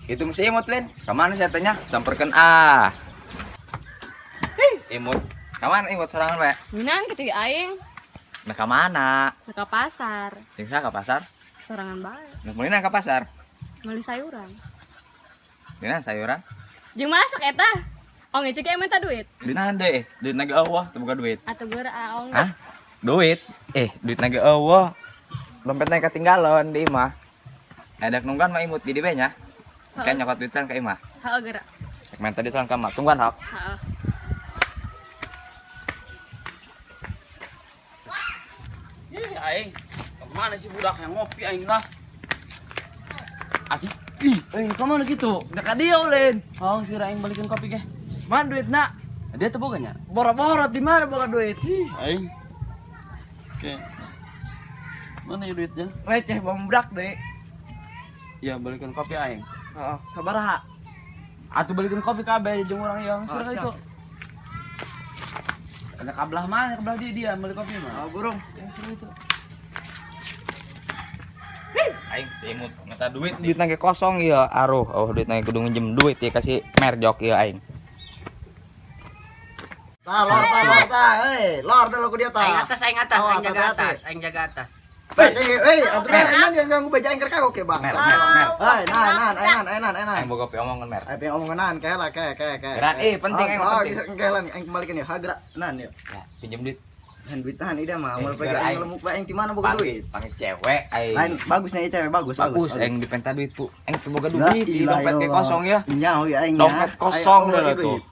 Itu mesti Imut, Lin. Kemana saya tanya? Samperkan ah. Hih, Imut. Kemana Imut sorangan we? Minan gitu ya aing. Nah, kemana? Ke pasar. Jeung saha ka pasar? Sorangan bae. Nah, meulina ka pasar. Meuli sayuran. Dina sayuran. Jeung masak eta. Ong cek yang minta duit. Duit deh, duit naga eueuh, teu boga duit. Atau geura ong. Hah? Duit? Eh, duit naga eueuh. Dompetnya ketinggalan di imah. Ada nungguan mah Imut di dieu nya. Kayak nyokot duitan ke imah. Heeh geura. Rek minta duitan ka imah. Tungguan hok. Heeh. Ih, aing. Kemana sih budak yang ngopi aing lah? Ati. Ih, aing kemana gitu? Dekat dia ulin. Oh, si aing balikin kopi ge. Mana duit nak? Dia tuh boganya. Borot-borot di mana boga duit? Ih, aing. Oke. Mana ya duitnya? Receh bombrak deh. Ya, balikin kopi aing. Oh, sabaraha. Atuh balikin kopi kabeh jeung urang yang Oh, suruh siap. itu. Ada kabelah mana? Kabelah dia dia beli kopi mah. Oh, burung. Yang suruh itu. Aing si Imut minta duit, duit nage kosong ya. Aruh, oh duit nage kudu minjem duit ya kasih merjok ya aing. Tah, lor, tah, lor, tah. Hei, lor dah lo ku dia tah. Aing atas, aing atas, Awas, aing jaga hati-hati. atas, aing jaga atas. Hei, hei, atuh enan yang ganggu beja aing keur kagok ya, Bang. Mer, mer, mer. Hei, nah, nah, enan, enan, enan. Aing boga omongan mer. Aing pengen omongan kayak lah, kayak, kayak, kayak. Geran, eh, penting, aing Oh, penting. bisa engkelan, aing kembalikan ya. Ha, gerak, nan ya. Ya, pinjem duit. Han duit tahan ida mah, Eh, mun gerak aing aing. ngelemuk bae aing di mana boga duit. Panggil cewek aing. Lain bagusnya ya cewek bagus, bagus. Bagus, aing dipenta duit bu. Aing teu boga La duit, di ilaha dompet kayak illallah. kosong ya. Nyaho ya aing. Dompet nya. kosong Aing, dah oh, tuh. duit.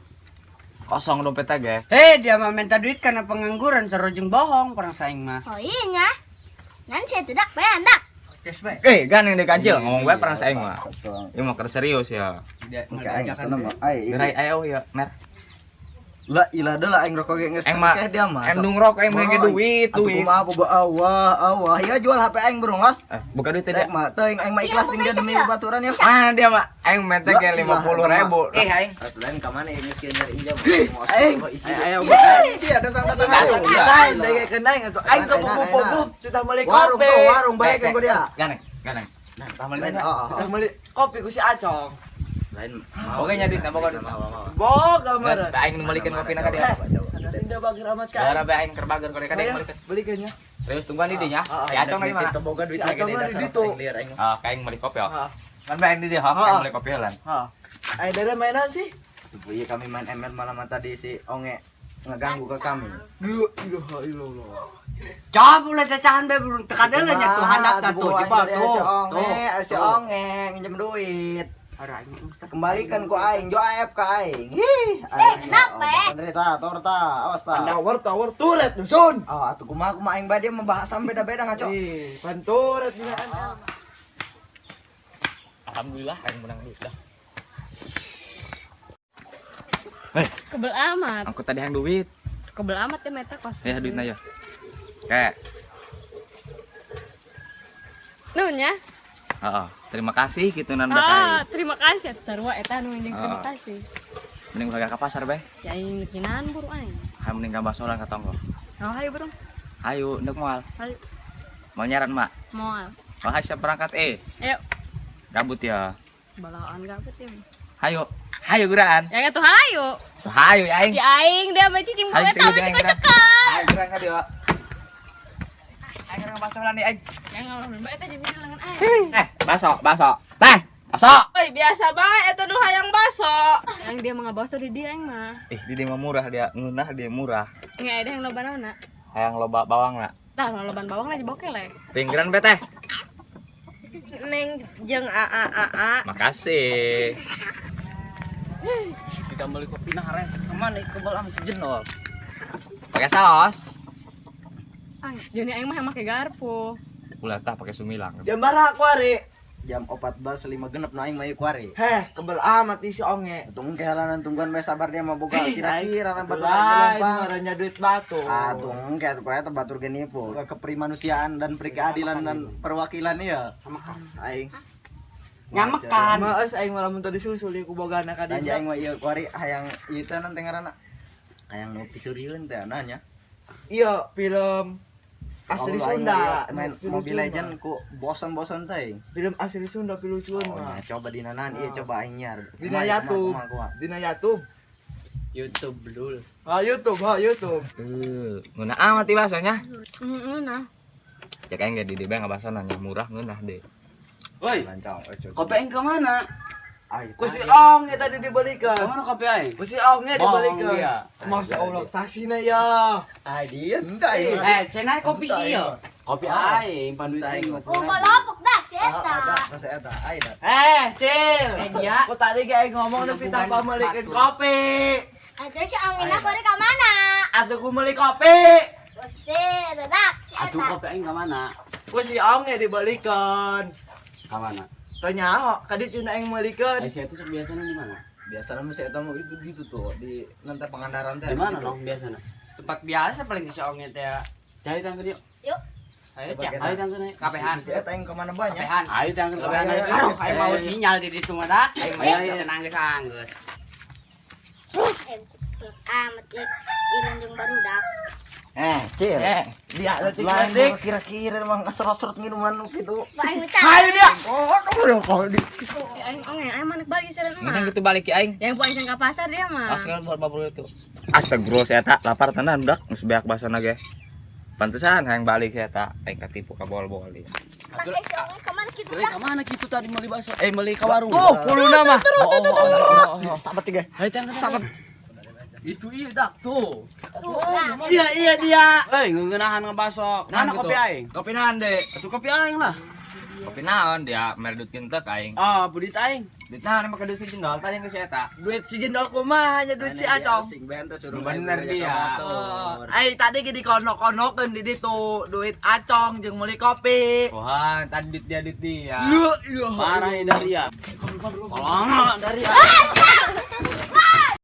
Kosong dompetnya ge. Hei, dia mah minta duit karena pengangguran, sarojeng bohong perang saing mah. Oh iya nya. Nanti saya tidak bayar dak. Kes bae. Eh, gan yang diganjil ngomong bae perang saing mah. Ini mau kerja serius ya. Dia Oke, aing seneng mah. Aing. Gerai ayo ya, mer. La ilah deui lah aing rokok ge geus Aing mah teh dia mah. Aing dung rokok aing mah duit, Atuh duit. kumaha boga awah, awah. Ya jual HP aing burung los. Eh, buka duit Rek tidak. mah teuing aing mah ikhlas tinggal demi baturan ya. Mana dia mah? Aing minta La ke ilaha 50.000. Eh, aing. Atuh lain ka mana geus kieu nyari injam. Aing, ayo dia datang-datang ayo. Lain deh kena aing atuh. Aing tuh pupu-pupu kita beli Warung kopi. tuh, warung balikan ku dia. Ganeng, ganeng. Nah, tambah Lain, lima. oh, oh, Kita oh. beli kopi ku si Acong. Lain. Pokoknya duit, boga duit. Boga Geus, mah. aing balikan kopi na ka dia. Indah bagir amat ka. Gara bae aing keur bager ka dia balikan. Belikan ya. Serius tungguan di dinya. Si Acong lagi mana? Boga duit Si Acong mah di ditu. Ah, kayak aing beli kopi oh. Heeh. Kan bae aing di dieu, hok, aing beli kopi heula. Heeh. Aing dari mainan sih. Tuh, iya kami main ML malam tadi si Onge ngeganggu ke kami. Dulu ilaha illallah. Coba ulah cacahan bae burung teka deuleu nya tuh handapna tuh, jebol tuh. Si Onge, Tuh. si Onge nginjem duit. Aduh, aing. Kembalikan ku aing, jo AF ke aing. Hih, aing. kenapa, eh? Andre ta, tor ta, awas ta. Tower tower turet dusun. Oh, atuh kumaha kumaha aing bae dia membahas beda-beda ngaco. Ih, panturet dina. Alhamdulillah aing menang duit dah. Kebel amat. Angkut tadi yang duit. Kebel amat ya meta kos. Ya duitnya ya. Kayak Nuhun ya. heeh, terima kasih gitu nan Ah, bae. terima kasih atuh sarua eta nu jeung terima Ah. kasih. Mending ulah ka pasar bae. Ya aing nekinan buru aing. Hayu mending ka basolan ka tonggo. Oh, hayu burung. Hayu ndek moal. Hayu. Mau nyaran mak. Moal. Oh, hayu siap berangkat eh. Ayo. Gabut ya. Balaan gabut ya. Hayu. Hayu guraan. Ya atuh hayu. Tuh, hayu ya aing. Ya aing dia mah cicing Aing eta serius mah aing gerak. cekal. Aing gerak ka dieu. Aing gerak basolan nih aing. Ya ngomong bae eta jadi lengan aing. Eh, baso, baso. Teh, baso. Oi, biasa bae eta nu hayang baso. Yang dia mah ngabaso di dia aing mah. Ih, di dia mah murah dia, ngeunah dia murah. Nggak ada yang loba naonna. Hayang loba bawang lah. Tah loban bawang aja bokele. Pinggiran be teh. Neng jeung AA AA. Makasih. Kita beli kopi nah resek kemana kebel sama si jenol. Pakai saus. Joni aing mah yang make garpu. Ulah tah pakai sumilang. Jam baraha kuari? Jam 14.05 nu aing mah ieu kuari. Heh, kebel amat ih si Onge. Tunggu kehalanan tungguan bae sabar dia mah boga kira-kira nan baturan Lain gelombang. ngarannya duit batu. Ah, tunggu kayak tuh eta batur ge nipu. Keprimanusiaan dan perikeadilan dan perwakilan ya. Aing. Nyamekan. Maes aing malah mun tadi susul ieu ku bogana ka Tanya dinya. aing mah ieu kuari hayang ieu teh nanti ngaranna. Hayang nu pisurieun teh nanya. Iya, film Asli Kalau aing Sunda. main Pilucuan Mobile mah. Legend ku bosan-bosan teh. Film asli Sunda pilucuan Oh, mah. nah, coba dinanan iya coba aing nyiar. Dina Kumaha, YouTube. kumaha, kumaha. Dina YouTube. YouTube dul. Ah YouTube, ha YouTube. Ngeunah amat ieu basonya. Heeh nah. Cek aing ge di dieu bae ngabaso nanya murah ngeunah deh. Woi, Lancang, eh, coba. kopi aing ke mana? Ay, Ku si tadi. Ong eta tadi dibalikan. Ke mana kopi aing? Ku si Ong nya Bohong dibalikan. dia. Masya Allah, saksina ya. Ay, dia entah ya. Eh, cenah kopi sih yo. Kopi aing, panduit aing ngopi. Oh, kolopok dak si Ah, eta. ada, kasih eta, ay dah. Eh, Cil. Eh, dia. Ku tadi ge aing ngomong nepi tanpa meulikeun Batur. kopi. Atuh si Ongina kuari ka mana? Atuh ku meuli kopi. Gusti, dak si Atuh eta. kopi aing ke mana? Ku si Ong nya dibalikan. Ke mana? Teu nyaho, kadi cina aing meulikeun. Eh, si itu sok biasanya di mana? Biasanya mah si eta mah itu gitu tuh di nanti Pangandaran teh. Di mana gitu. dong biasanya? Tempat biasa paling si Ongnya teh. Cari tangga dia. Yuk. Ayo Coba cak. kita- Ayo tangga naik. Kabehan. Si eta yang kemana banyak? Kabehan. Ayo tangga kabehan. Ayo, Ayo. Aduh, aing mau sinyal di ditu mah dak. Aing mah Ayo, ayo. tenang geus anggeus. Eh, amat ilun jeung barudak. Eh, Cil. Eh, dia Lain letik-letik. mah kira-kira emang ngeserot-serot minuman nu gitu. Pak aing ucap. Hayu dia. Oh, aduh, kalau di Eh, aing onge, aing mah nek balik sareng Ngeunah emak. gitu balik ki aing. Yang poin ka pasar dia mah. Awas buat bapak itu. Astagfirullah saya tak lapar tenan budak geus beak basona ge. Pantesan hayang balik saya tak aing katipu ka bol-bol ieu. Pakai si Onge ka mana kitu Beli dak? ke mana gitu tadi meuli bakso? Eh, meuli ke warung. Tuh, kuluna mah. sahabat tiga. Ayo tangga. Sahabat. Itu iya dak tuh. Tuh, dak. Iya, iya dia. Eh, ngeunahan ngebaso. Mana gitu. kopi aing? Kopi naon, Dek? Atuh kopi aing lah. Kopi naon dia mere duit kintek aing. Ah, budit aing. Duit naon make duit si jendol tanya ke si eta. Duit si jendol kumaha nya duit si Acong. Sing bente suruh Bener main dia. ke batur. Ai tadi ge dikonok-konokeun di ditu duit Acong jeung meuli kopi. Wah, tadi duit dia duit dia. Lu, iya. Parah ya dari ya. Tolong dari ya.